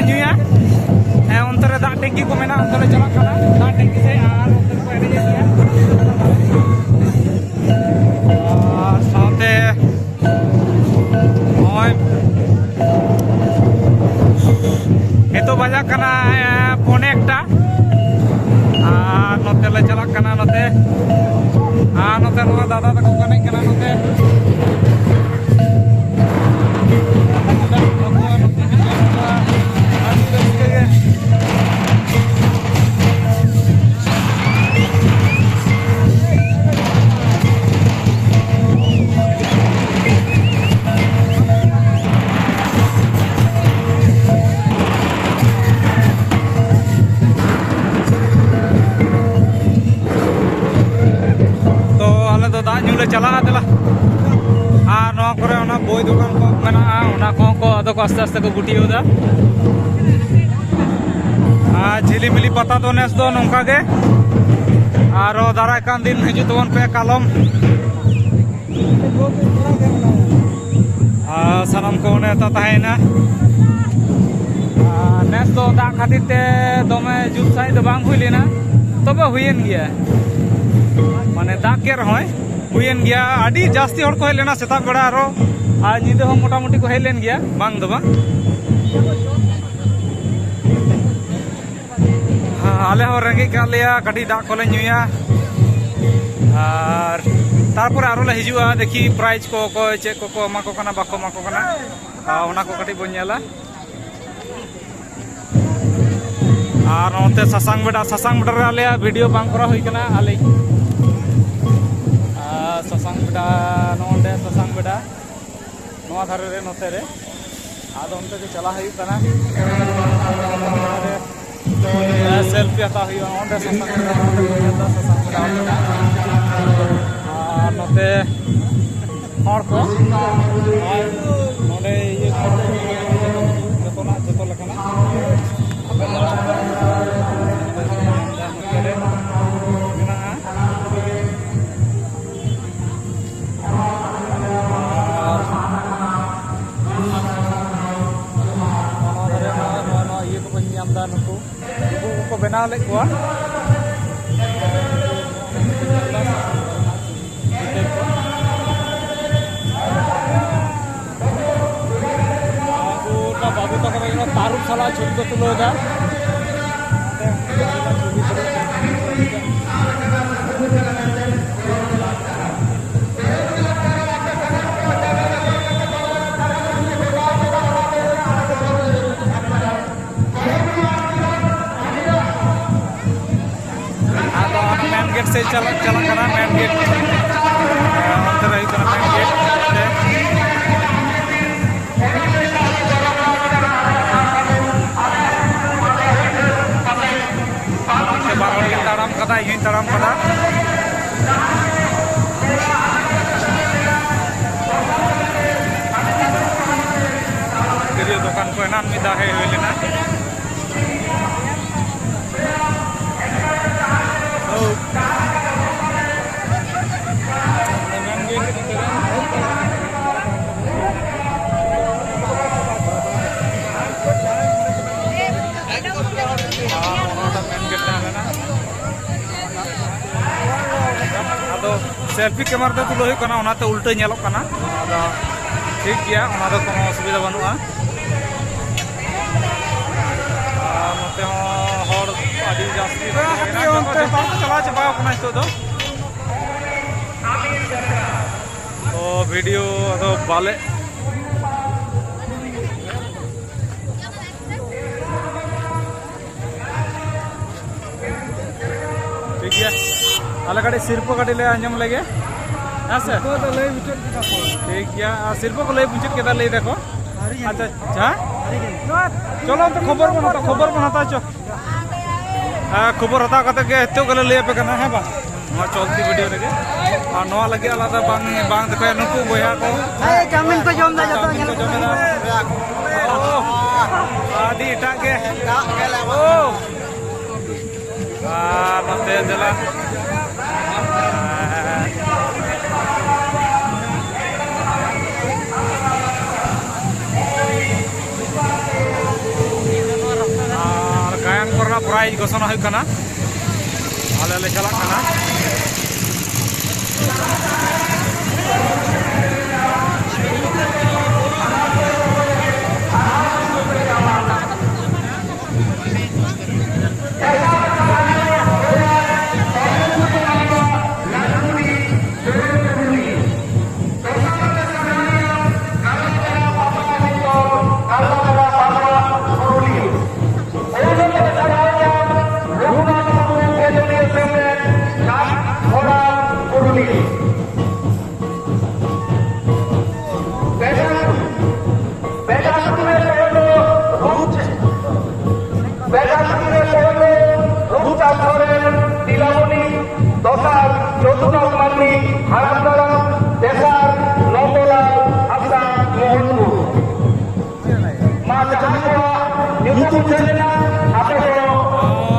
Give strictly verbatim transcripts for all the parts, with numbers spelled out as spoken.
ᱧᱩᱭᱟ᱾ ᱦᱮᱸ, ᱚᱱᱛᱮ ᱨᱮ ᱫᱟᱜ ᱴᱮᱝᱠᱤ ᱠᱚ ᱢᱮᱱᱟᱜᱼᱟ, ᱚᱱᱛᱮ ᱞᱮ ᱪᱟᱞᱟᱜ ᱠᱟᱱᱟ ᱫᱟᱜ ᱴᱮᱝᱠᱤ ᱥᱮᱫ, ᱟᱨ ᱚᱱᱛᱮ ᱨᱮᱠᱚ ᱮᱱᱮᱡᱮᱫ ᱜᱮᱭᱟ᱾ ᱟᱨ ᱥᱟᱶᱛᱮ ᱱᱚᱜᱼᱚᱭ ᱱᱤᱛᱚᱜ ᱵᱟᱡᱟᱜ ᱠᱟᱱᱟ, ᱮ, ᱯᱚᱱᱮ ᱮᱠᱴᱟ᱾ ᱟᱨ ᱱᱚᱛᱮ ᱞᱮ ᱪᱟᱞᱟᱜ ᱠᱟᱱᱟ, ᱱᱚᱛᱮ᱾ ᱟᱨ ᱱᱚᱛᱮ ᱱᱚᱣᱟ ᱫᱟᱫᱟ ᱛᱟᱠᱚ ᱠᱚ ᱮᱱᱮᱡ ᱠᱟᱱᱟ, ᱱᱚᱛᱮ᱾ ᱟᱹᱰᱤ ᱨᱟᱹᱥᱠᱟᱹ ᱜᱮ᱾ ᱛᱚ ᱟᱞᱮ ᱫᱚ ᱫᱟᱜ ᱧᱩ ᱞᱮ ᱪᱟᱞᱟᱜᱼᱟ, ᱫᱮᱞᱟ᱾ ᱟᱨ ᱱᱚᱣᱟ ᱠᱚᱨᱮ ᱚᱱᱟ ᱵᱳᱭ ᱫᱚᱠᱟᱱ ᱠᱚ ᱢᱮᱱᱟᱜᱼᱟ, ᱚᱱᱟ ᱠᱚᱦᱚᱸ ᱠᱚ ᱟᱫᱚ ᱠᱚ ᱟᱥᱛᱮ ᱟᱥᱛᱮ ᱠᱚ ᱜᱩᱴᱭᱟᱹᱣ ᱮᱫᱟ᱾ ᱟᱨ ᱡᱷᱤᱞᱤᱢᱤᱞᱤ ᱯᱟᱛᱟ ᱫᱚ ᱱᱮᱥ ᱫᱚ ᱱᱚᱝᱠᱟ ᱜᱮ, ᱟᱨᱚ ᱫᱟᱨᱟᱭ ᱠᱟᱱ ᱫᱤᱱ ᱦᱤᱡᱩᱜ ᱛᱟᱵᱚᱱ ᱯᱮ ᱠᱟᱞᱚᱢ᱾ ᱟᱨ ᱥᱟᱱᱟᱢ ᱠᱚ ᱱᱮᱣᱛᱟ ᱛᱟᱦᱮᱸᱭᱮᱱᱟ᱾ ᱟᱨ ᱱᱮᱥ ᱫᱚ ᱫᱟᱜ ᱠᱷᱟᱹᱛᱤᱨ ᱛᱮ ᱫᱚᱢᱮ ᱡᱩᱛ ᱥᱟᱺᱦᱤᱡ ᱫᱚ ᱵᱟᱝ ᱦᱩᱭ ᱞᱮᱱᱟ, ᱛᱚᱵᱮ ᱦᱩᱭᱮᱱ ᱜᱮᱭᱟ᱾ ᱢᱟᱱᱮ ᱫᱟᱜ ᱠᱮᱫ ᱨᱮᱦᱚᱸᱭ, ᱦᱩᱭᱮᱱ ᱜᱮᱭᱟ᱾ ᱟᱹᱰᱤ ᱡᱟᱹᱥᱛᱤ ᱦᱚᱲ ᱠᱚ ᱦᱮᱡ ᱞᱮᱱᱟ ᱥᱮᱛᱟᱜ ᱵᱮᱲᱟ, ᱟᱨᱚ ᱟᱨ ᱧᱤᱫᱟᱹ ᱦᱚᱸ ᱢᱚᱴᱟᱢᱩᱴᱤ ᱠᱚ ᱦᱮᱡ ᱞᱮᱱ ᱜᱮᱭᱟ, ᱵᱟᱝ ᱫᱚ ᱵᱟᱝ᱾ ᱦᱮᱸ, ᱟᱞᱮ ᱦᱚᱸ ᱨᱮᱸᱜᱮᱡ ᱠᱟᱜ ᱞᱮᱭᱟ, ᱠᱟᱹᱴᱤᱡ ᱫᱟᱜ ᱠᱚᱞᱮ ᱧᱩᱭᱟ᱾ ᱟᱨ ᱛᱟᱨᱯᱚᱨᱮ ᱟᱨᱚ ᱞᱮ ᱦᱤᱡᱩᱜᱼᱟ, ᱫᱮᱠᱷᱤ ᱯᱨᱟᱭᱤᱡᱽ ᱠᱚ ᱚᱠᱚᱭ ᱪᱮᱫ ᱠᱚᱠᱚ ᱮᱢᱟ ᱠᱚ ᱠᱟᱱᱟ, ᱵᱟᱠᱚ ᱮᱢᱟ ᱠᱚ ᱠᱟᱱᱟ, ᱟᱨ ᱚᱱᱟ ᱠᱚ ᱠᱟᱹᱴᱤᱡ ᱵᱚᱱ ᱧᱮᱞᱟ᱾ ᱟᱨ ᱱᱚᱛᱮ ᱥᱟᱥᱟᱝ ᱵᱮᱰᱟ, ᱥᱟᱥᱟᱝ ᱵᱮᱰᱟ ᱨᱮ ᱟᱞᱮᱭᱟᱜ ᱵᱷᱤᱰᱤᱭᱳ ᱵᱟᱝ ᱠᱚᱨᱟᱣ ᱦᱩᱭ ᱠᱟᱱᱟ, ᱟᱞᱮ᱾ ᱟᱨ ᱥᱟᱥᱟᱝ ᱵᱮᱰᱟ, ᱱᱚᱜᱼᱚᱸᱰᱮ ᱥᱟᱥᱟᱝ ᱵᱮᱰᱟ, ᱱᱚᱣᱟ ᱫᱷᱟᱨᱮ ᱨᱮ, ᱱᱚᱛᱮ ᱨᱮ᱾ ᱟᱫᱚ ᱚᱱᱛᱮ ᱜᱮ ᱪᱟᱞᱟᱜ ᱦᱩᱭᱩᱜ ᱠᱟᱱᱟ᱾ ᱥᱮᱞᱯᱷᱤ ᱦᱟᱛᱟᱣ ᱦᱩᱭᱩᱜᱼᱟ᱾ ᱚᱸᱰᱮ ᱥᱟᱥᱟᱝ ᱵᱮᱰᱟ, ᱚᱸᱰᱮ ᱠᱚ ᱧᱮᱞ ᱮᱫᱟ ᱥᱟᱥᱟᱝ ᱵᱮᱰᱟ ᱚᱸᱰᱮ ᱢᱮᱱᱟᱜᱼᱟ᱾ ᱟᱨ ᱱᱚᱛᱮ ᱦᱚᱲ ᱠᱚ, ᱟᱨ ᱱᱚᱰᱮ ᱤᱭᱟᱹ ᱠᱚ, ᱡᱚᱛᱚᱱᱟᱜ, ᱡᱚᱛᱚ ᱞᱮᱠᱟᱱᱟᱜ ᱟᱯᱮ ᱱᱚᱛᱮ ᱨᱮ ᱢᱮᱱᱟᱜᱼᱟ᱾ ᱟᱨ ᱱᱚᱣᱟ ᱫᱷᱟᱨᱮ ᱱᱚᱜᱼᱚᱭ ᱱᱚᱣᱟ ᱵᱟᱹᱧ ᱧᱟᱢ ᱮᱫᱟ, ᱱᱩᱠᱩ ᱩᱱᱠᱩ ᱠᱚᱠᱚ ᱵᱮᱱᱟᱣ ᱞᱮᱫ ᱠᱚᱣᱟ᱾ ᱩᱱᱠᱩ ᱵᱟᱹᱵᱩ ᱛᱟᱠᱚ ᱫᱚ ᱛᱟᱹᱨᱩᱵ ᱥᱟᱞᱟᱜ ᱪᱷᱚᱵᱤ ᱠᱚ ᱛᱩᱞᱟᱹᱣ ᱮᱫᱟ᱾ ᱟᱫᱚ ᱚᱱᱟ ᱢᱮᱱ ᱜᱮᱴ ᱥᱮᱫ ᱪᱟᱞᱟᱜ, ᱪᱟᱞᱟᱜ ᱠᱟᱱᱟ, ᱢᱮᱱ ᱜᱮᱴ᱾ ᱚᱱᱛᱮ ᱨᱮ ᱦᱩᱭᱩᱜ ᱠᱟᱱᱟ ᱢᱮᱱ ᱜᱮᱴ᱾ ᱚᱱᱛᱮ ᱵᱟᱨ ᱦᱚᱲ ᱠᱤᱱ ᱛᱟᱲᱟᱢ ᱠᱟᱫᱟ, ᱤᱧ ᱦᱚᱸᱧ ᱛᱟᱲᱟᱢ ᱠᱟᱫᱟ᱾ ᱠᱤᱨᱤᱭᱟᱹ ᱫᱚᱠᱟᱱ ᱠᱚ ᱮᱱᱟᱱ ᱢᱤᱫ ᱫᱷᱟᱣ ᱦᱮᱡ ᱦᱩᱭ ᱞᱮᱱᱟ᱾ ᱟᱫᱚ ᱥᱮᱞᱯᱷᱤ ᱠᱮᱢᱮᱨᱟ ᱛᱮ ᱛᱩᱞᱟᱹᱣ ᱦᱩᱭᱩᱜ ᱠᱟᱱᱟ, ᱚᱱᱟᱛᱮ ᱩᱞᱴᱟᱹ ᱧᱮᱞᱚᱜ ᱠᱟᱱᱟ᱾ ᱟᱫᱚ ᱴᱷᱤᱠ ᱜᱮᱭᱟ, ᱚᱱᱟ ᱫᱚ ᱠᱳᱱᱳ ᱚᱥᱩᱵᱤᱫᱷᱟ ᱵᱟᱹᱱᱩᱜᱼᱟ᱾ ᱟᱨ ᱱᱚᱛᱮ ᱦᱚᱸ ᱦᱚᱲ ᱟᱹᱰᱤ ᱡᱟᱹᱥᱛᱤ ᱦᱮᱱᱟᱜ ᱠᱚᱣᱟ᱾ ᱚᱱᱛᱮ ᱡᱚᱛᱚ ᱠᱚ ᱪᱟᱞᱟᱣ ᱪᱟᱵᱟᱣ ᱠᱟᱱᱟ ᱱᱤᱛᱚᱜ ᱫᱚ᱾ ᱛᱚ ᱵᱷᱤᱰᱤᱭᱳ ᱟᱫᱚ ᱵᱟᱞᱮ ᱴᱷᱤᱠ ᱜᱮᱭᱟ᱾ ᱟᱞᱮ ᱠᱟᱹᱴᱤᱡ ᱥᱤᱨᱯᱟᱹ ᱠᱟᱹᱴᱤᱡ ᱞᱮ ᱟᱸᱡᱚᱢ ᱞᱮᱜᱮ᱾ ᱦᱮᱸ ᱥᱮ? ᱱᱤᱛᱚᱜ ᱫᱚ ᱞᱟᱹᱭ ᱢᱩᱪᱟᱹᱫ ᱠᱮᱫᱟ ᱠᱚ᱾ ᱴᱷᱤᱠ ᱜᱮᱭᱟ, ᱟᱨ ᱥᱤᱨᱯᱟᱹ ᱠᱚ ᱞᱟᱹᱭ ᱢᱩᱪᱟᱹᱫ ᱠᱮᱫᱟ, ᱞᱟᱹᱭ ᱫᱟᱠᱚ᱾ ᱟᱹᱣᱨᱤ ᱜᱮ᱾ ᱟᱪᱪᱷᱟ, ᱦᱮᱸ? ᱟᱹᱣᱨᱤ ᱜᱮ᱾ ᱪᱚᱞᱚ, ᱚᱱᱛᱮ ᱠᱷᱚᱵᱚᱨ ᱵᱚᱱ ᱦᱟᱛᱟᱣᱟ, ᱠᱷᱚᱵᱚᱨ ᱵᱚᱱ ᱦᱟᱛᱟᱣᱟ, ᱪᱚ᱾ ᱦᱮᱸ, ᱠᱷᱚᱵᱚᱨ ᱦᱟᱛᱟᱣ ᱠᱟᱛᱮ ᱜᱮ ᱱᱤᱛᱚᱜ ᱜᱮᱞᱮ ᱞᱟᱹᱭ ᱟᱯᱮ ᱠᱟᱱᱟ, ᱦᱮᱸ ᱵᱟᱝ? ᱱᱚᱣᱟ ᱪᱚᱞᱛᱤ ᱵᱷᱤᱰᱤᱭᱳ ᱨᱮᱜᱮ᱾ ᱟᱨ ᱱᱚᱣᱟ ᱞᱟᱹᱜᱤᱫ ᱟᱞᱟᱫᱟ ᱵᱟᱝ, ᱵᱟᱝ ᱫᱮᱠᱷᱟᱭᱟ, ᱱᱩᱠᱩ ᱵᱚᱭᱦᱟ ᱠᱚ᱾ ᱦᱮᱸ, ᱪᱟᱣᱢᱤᱱ ᱠᱚ ᱡᱚᱢ ᱮᱫᱟ, ᱡᱚᱛᱚ ᱪᱟᱣᱢᱤᱱ ᱠᱚ ᱧᱮᱞᱚᱜ ᱡᱚᱢ ᱠᱟᱱᱟ᱾ ᱮᱫᱟ᱾ ᱳ, ᱟᱹᱰᱤ ᱮᱴᱟᱜ ᱜᱮ᱾ ᱮᱴᱟᱜ ᱜᱮ ᱞᱮᱵᱚ᱾ ᱳ᱾ ᱟᱨ ᱱᱚᱛᱮ ᱫᱮᱞᱟ᱾ ᱯᱨᱟᱭᱤᱡᱽ ᱜᱷᱳᱥᱚᱱᱟ ᱦᱩᱭᱩᱜ ᱠᱟᱱᱟ᱾ ᱟᱞᱮ ᱞᱮ ᱪᱟᱞᱟᱜ ᱠᱟᱱᱟ᱾ ᱫᱚᱥᱟᱨ ᱪᱚᱛᱩᱨᱟᱢ ᱢᱟᱹᱱᱢᱤ ᱦᱟᱲᱟᱢ ᱫᱟᱲᱟᱢ, ᱛᱮᱥᱟᱨ ᱱᱚᱱᱫᱚᱞᱟᱞ ᱦᱟᱸᱥᱫᱟ ᱢᱳᱦᱚᱱᱯᱩᱨ᱾ ᱢᱟ ᱡᱟᱦᱟᱸ ᱠᱚᱣᱟᱜ ᱧᱩᱛᱩᱢ ᱩᱪᱷᱟᱹᱱ ᱮᱱᱟ, ᱟᱯᱮ ᱠᱚ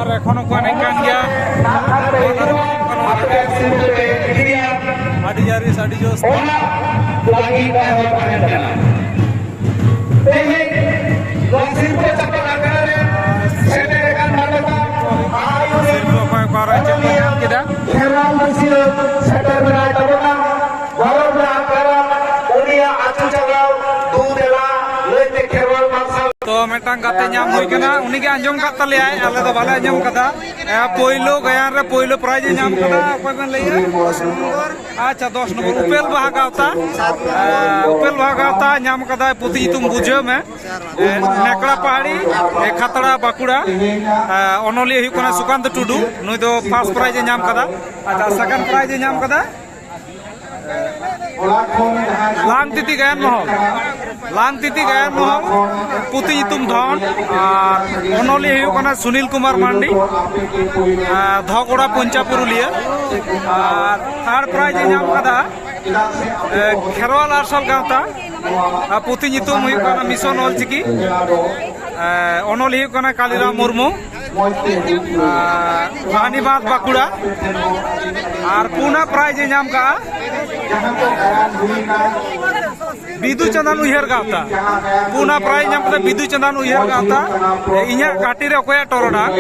ᱟᱨ ᱮᱠᱷᱚᱱ ᱦᱚᱸᱠᱚ ᱮᱱᱮᱡ ᱠᱟᱱ ᱜᱮᱭᱟ᱾ ᱱᱟᱦᱟᱜ ᱯᱮ ᱦᱤᱡᱩᱜᱼᱟ, ᱟᱯᱮᱭᱟᱜ ᱥᱤᱨᱯᱟᱹ ᱯᱮ ᱤᱫᱤᱭᱟ᱾ ᱟᱹᱰᱤ ᱡᱟᱹᱨᱤᱥ, ᱟᱹᱰᱤ ᱡᱳᱥ᱾ ᱚᱱᱟ ᱞᱟᱹᱜᱤᱫ ᱱᱮᱦᱚᱨ ᱛᱟᱦᱮᱱ ᱠᱟᱱᱟ᱾ ᱛᱮᱦᱮᱧ ᱱᱚᱣᱟ ᱥᱤᱨᱯᱟᱹ ᱪᱟᱯᱟᱞ ᱟᱠᱷᱲᱟ ᱨᱮ ᱥᱮᱴᱮᱨ ᱟᱠᱟᱱ ᱢᱟᱱᱚᱛᱟᱱ ᱟᱭᱳ ᱥᱤᱨᱯᱟᱹ ᱚᱠᱚᱭ ᱚᱠᱟᱨᱮ ᱪᱮᱫ ᱠᱚ ᱧᱟᱢ ᱠᱮᱫᱟ? ᱠᱷᱮᱨᱣᱟᱞ ᱵᱟᱹᱥᱭᱟᱹ ᱥᱮᱴᱮᱨ ᱢᱮᱱᱟᱭ ᱛᱟᱵᱚᱱᱟ᱾ ᱜᱚᱨᱚᱵᱽ ᱨᱮᱱᱟᱜ ᱠᱟᱨᱚᱱ ᱩᱱᱤᱭᱟᱜ ᱟᱹᱛᱩ ᱪᱟᱞᱟᱣ ᱫᱩ ᱫᱮᱞᱟ ᱞᱟᱹᱭᱛᱮ ᱠᱷᱮᱨᱣᱟᱞ ᱢᱟᱨᱥᱟᱞ᱾ ᱛᱚ ᱢᱤᱫᱴᱟᱝ ᱜᱟᱛᱮ ᱧᱟᱢ ᱦᱩᱭ ᱠᱟᱱᱟ, ᱩᱱᱤᱜᱮ ᱟᱸᱡᱚᱢ ᱠᱟᱫ ᱛᱟᱞᱮᱭᱟᱭ, ᱟᱞᱮ ᱫᱚ ᱵᱟᱞᱮ ᱟᱸᱡᱚᱢ ᱠᱟᱫᱟ᱾ ᱮ, ᱯᱳᱭᱞᱳ ᱜᱟᱭᱟᱱ ᱨᱮ ᱯᱳᱭᱞᱳ ᱯᱨᱟᱭᱤᱡᱽ ᱮ ᱧᱟᱢ ᱠᱟᱫᱟ, ᱚᱠᱚᱭ ᱵᱮᱱ ᱞᱟᱹᱭᱮᱜᱼᱟ? ᱟᱪᱪᱷᱟ, ᱫᱚᱥ ᱱᱚᱢᱵᱚᱨ ᱩᱯᱮᱞ ᱵᱟᱦᱟ ᱜᱟᱶᱛᱟ᱾ ᱮ, ᱩᱯᱮᱞ ᱵᱟᱦᱟ ᱜᱟᱶᱛᱟ ᱧᱟᱢ ᱠᱟᱫᱟᱭ ᱯᱩᱛᱷᱤ ᱧᱩᱛᱩᱢ ᱵᱩᱡᱷᱟᱹᱣ ᱢᱮ᱾ ᱮ, ᱱᱮᱠᱲᱟ ᱯᱟᱦᱟᱲᱤ, ᱮ, ᱠᱷᱟᱛᱲᱟ, ᱵᱟᱸᱠᱩᱲᱟ᱾ ᱮ, ᱚᱱᱚᱞᱤᱭᱟᱹ ᱦᱩᱭᱩᱜ ᱠᱟᱱᱟ ᱥᱩᱠᱟᱱᱛ ᱴᱩᱰᱩ, ᱱᱩᱭ ᱫᱚ ᱯᱷᱟᱥᱴ ᱯᱨᱟᱭᱤᱡᱽ ᱮ ᱧᱟᱢ ᱠᱟᱫᱟ᱾ ᱟᱪᱪᱷᱟ, ᱥᱮᱠᱮᱱᱰ ᱯᱨᱟᱭᱤᱡᱽ ᱮ ᱧᱟᱢ ᱠᱟᱫᱟ ᱞᱟᱝᱛᱤᱛᱤ ᱜᱟᱭᱟᱱ ᱢᱚᱦᱚᱞ, ᱞᱟᱝᱛᱤᱛᱤ ᱜᱟᱭᱟᱱ ᱢᱚᱦᱚᱞ, ᱯᱩᱛᱷᱤ ᱧᱩᱛᱩᱢ ᱫᱷᱚᱱ, ᱟᱨ ᱚᱱᱚᱞᱤᱭᱟᱹ ᱦᱩᱭᱩᱜ ᱠᱟᱱᱟ ᱥᱩᱱᱤᱞ ᱠᱩᱢᱟᱨ ᱢᱟᱱᱰᱤ, ᱟᱨ ᱫᱷᱚᱜᱚᱲᱟ ᱯᱚᱧᱪᱟ ᱯᱩᱨᱩᱞᱤᱭᱟᱹ, ᱟᱨ ᱛᱷᱟᱨᱰ ᱯᱨᱟᱭᱤᱡᱽ ᱮ ᱧᱟᱢ ᱠᱟᱫᱟ, ᱮ, ᱠᱷᱮᱨᱣᱟᱞ ᱟᱨᱥᱟᱞ ᱜᱟᱶᱛᱟ, ᱟᱨ ᱯᱩᱛᱷᱤ ᱧᱩᱛᱩᱢ ᱦᱩᱭᱩᱜ ᱠᱟᱱᱟ ᱢᱤᱥᱚᱱ ᱚᱞᱪᱤᱠᱤ, ᱮ, ᱚᱱᱚᱞᱤᱭᱟᱹ ᱦᱩᱭᱩᱜ ᱠᱟᱱᱟ ᱠᱟᱞᱤᱨᱟᱢ ᱢᱩᱨᱢᱩ, ᱟᱨ ᱨᱟᱱᱤᱵᱟᱸᱫᱷ ᱵᱟᱸᱠᱩᱲᱟ, ᱟᱨ ᱯᱩᱱᱟ ᱯᱨᱟᱭᱤᱡᱽ ᱮ ᱧᱟᱢ ᱠᱟᱜᱼᱟ᱾ ᱵᱤᱫᱩ ᱪᱟᱸᱫᱟᱱ ᱩᱭᱦᱟᱹᱨ ᱜᱟᱶᱛᱟ᱾ ᱯᱩᱱᱟ ᱯᱨᱟᱭᱤᱡᱽ ᱧᱟᱢ ᱠᱟᱛᱮ ᱵᱤᱫᱩ ᱪᱟᱸᱫᱟᱱ ᱩᱭᱦᱟᱹᱨ ᱜᱟᱶᱛᱟ᱾ ᱤᱧᱟᱹᱜ ᱜᱷᱟᱹᱴᱤ ᱨᱮ ᱚᱠᱚᱭᱟᱜ ᱴᱚᱨᱚᱰᱟᱝ?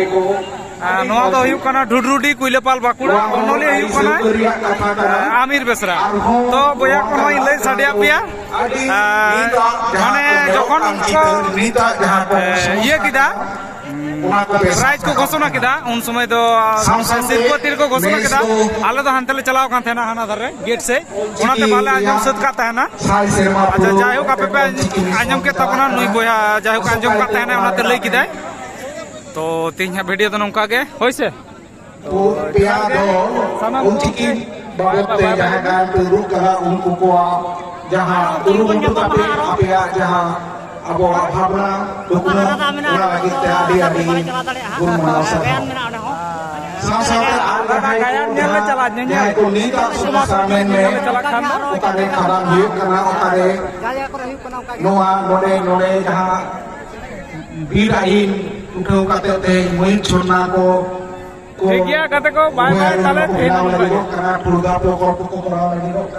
ᱟᱨ ᱱᱚᱣᱟ ᱫᱚ ᱦᱩᱭᱩᱜ ᱠᱟᱱᱟ ᱰᱷᱩᱰᱨᱩᱰᱤ ᱠᱩᱭᱞᱟᱹᱯᱟᱞ ᱵᱟᱸᱠᱩᱲᱟ, ᱚᱱᱚᱞᱤᱭᱟᱹ ᱦᱩᱭᱩᱜ ᱠᱟᱱᱟ ᱟᱢᱤᱨ ᱵᱮᱥᱨᱟ᱾ ᱛᱚ ᱵᱚᱭᱦᱟ ᱠᱚ, ᱱᱚᱣᱟᱧ ᱞᱟᱹᱭ ᱥᱟᱰᱮᱭᱟᱜ ᱯᱮᱭᱟ᱾ ᱟᱨ ᱢᱟᱱᱮ ᱡᱚᱠᱷᱚᱱ ᱠᱚ ᱤᱭᱟᱹ ᱠᱮᱫᱟ, ᱯᱨᱟᱭᱤᱡᱽ ᱠᱚ ᱜᱷᱳᱥᱚᱱᱟ ᱠᱮᱫᱟ, ᱩᱱ ᱥᱚᱢᱚᱭ ᱫᱚ ᱥᱤᱨᱯᱟᱹ ᱛᱤᱨ ᱠᱚ ᱜᱷᱳᱥᱚᱱᱟ ᱠᱮᱫᱟ᱾ ᱟᱞᱮ ᱫᱚ ᱦᱟᱱᱛᱮ ᱞᱮ ᱪᱟᱞᱟᱣ ᱠᱟᱱ ᱛᱟᱦᱮᱱᱟ, ᱦᱟᱱᱟ ᱫᱷᱟᱨᱮ ᱜᱮᱴ ᱥᱮᱫ, ᱚᱱᱟᱛᱮ ᱵᱟᱞᱮ ᱟᱸᱡᱚᱢ ᱥᱟᱹᱛ ᱠᱟᱜ ᱛᱟᱦᱮᱱᱟ᱾ ᱟᱪᱪᱷᱟ, ᱡᱟᱭᱦᱳᱠ, ᱟᱯᱮ ᱯᱮ ᱟᱸᱡᱚᱢ ᱠᱮᱫ ᱛᱟᱵᱚᱱᱟ, ᱱᱩᱭ ᱵᱚᱭᱦᱟ ᱡᱟᱭᱦᱳᱠ ᱟᱸᱡᱚᱢ ᱠᱟᱜ ᱛᱟᱦᱮᱱᱟ, ᱚᱱᱟᱛᱮ ᱞᱟᱹᱭ ᱠᱮᱫᱟᱭ᱾ ᱛᱚ ᱛᱮᱦᱮᱧ ᱦᱟᱸᱜ ᱵᱷᱤᱰᱤᱭᱳ ᱫᱚ ᱱᱚᱝᱠᱟ ᱜᱮ, ᱦᱳᱭ ᱥᱮ? ᱯᱮᱭᱟ ᱫᱚᱞ ᱥᱟᱱᱟᱢ ᱚᱞᱪᱤᱠᱤ ᱵᱟᱵᱚᱫ ᱛᱮ ᱡᱟᱦᱟᱸ ᱜᱟᱭᱟᱱ ᱯᱮ ᱩᱫᱩᱜ ᱠᱟᱫᱟ, ᱩᱱᱠᱩ ᱠᱚᱣᱟᱜ ᱡᱟᱦᱟᱸ ᱩᱨᱩᱢ ᱩᱫᱩᱜ ᱠᱟᱛᱮ ᱟᱯᱮᱭᱟᱜ ᱡᱟᱦᱟᱸ ᱟᱵᱚᱣᱟᱜ ᱵᱷᱟᱵᱽᱱᱟ ᱞᱩᱠᱩᱱᱟ, ᱚᱱᱟ ᱞᱟᱹᱜᱤᱫ ᱛᱮ ᱟᱹᱰᱤ ᱟᱹᱰᱤ ᱜᱩᱱ ᱢᱟᱱᱟᱣ ᱥᱟᱨᱦᱟᱣ᱾ ᱥᱟᱶ ᱥᱟᱶᱛᱮ ᱟᱨ ᱡᱟᱦᱟᱸᱭ ᱠᱚ ᱜᱟᱭᱟᱱ ᱧᱮᱞ ᱞᱮ ᱪᱟᱞᱟᱜᱼᱟ, ᱧᱮᱧᱮᱞ᱾ ᱡᱟᱦᱟᱸᱭ ᱠᱚ ᱱᱤᱛᱟᱜ ᱥᱚᱢᱚᱥᱥᱟ ᱢᱮᱱ ᱢᱮ, ᱧᱮᱧᱮᱞ ᱞᱮ ᱪᱟᱞᱟᱜ ᱠᱷᱟᱱ ᱫᱚ᱾ ᱚᱠᱟᱨᱮ ᱠᱷᱟᱫᱟᱱ ᱦᱩᱭᱩᱜ ᱠᱟᱱᱟ, ᱚᱠᱟᱨᱮ ᱱᱚᱣᱟ ᱱᱚᱰᱮ ᱱᱚᱰᱮ ᱡᱟᱦᱟᱸ ᱵᱤᱨ ᱟᱹᱭᱤᱱ ᱩᱴᱷᱟᱹᱣ ᱠᱟᱛᱮ ᱛᱮᱦᱮᱧ ᱢᱚᱭᱩᱨ ᱡᱷᱚᱨᱱᱟ ᱠᱚ ᱠᱚ ᱴᱷᱤᱠ ᱜᱮᱭᱟ ᱜᱟᱛᱮ ᱠᱚ, ᱵᱟᱭ ᱵᱟᱭ ᱛᱟᱦᱞᱮ ᱛᱮᱦᱮᱧ ᱫᱚ ᱱᱚᱝᱠᱟ ᱜᱮ᱾ ᱵᱮᱱᱟᱣ ᱞᱟᱹᱜᱤᱫᱚᱜ ᱠᱟᱱᱟ, ᱴᱩᱲᱜᱟ ᱯᱨᱚᱠᱚᱞᱯᱚ ᱠᱚ ᱠᱚᱨᱟᱣ ᱞᱟᱹᱜᱤᱫᱚᱜ ᱠᱟᱱᱟ᱾